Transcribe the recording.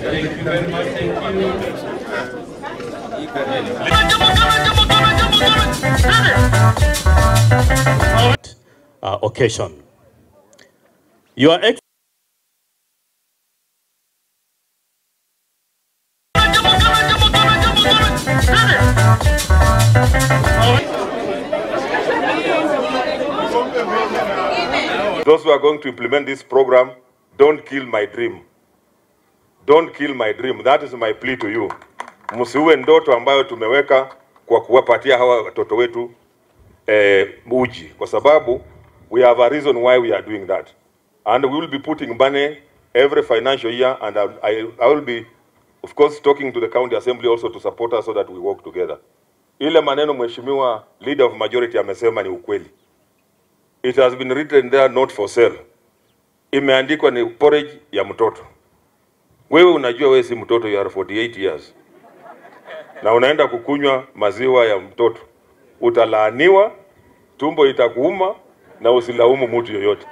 Thank you very much. Thank you. Occasion. Your Those who are going to implement this program, don't kill my dream. Don't kill my dream. That is my plea to you. Msiue ndoto ambayo tumeweka kwa kuwapatia hawa watoto wetu uji, kwa sababu we have a reason why we are doing that. And we will be putting money every financial year, and I will be, of course, talking to the county assembly also to support us so that we work together. Ile maneno mheshimiwa leader of majority amesema ni ukweli. It has been written there, not for sale. Imeandikwa ni porridge ya mtoto. Wewe unajua wewe si mtoto, you are 48 years. Na unaenda kukunywa maziwa ya mtoto. Utalaaniwa, tumbo itakuuma na usilaumu mtu yoyote.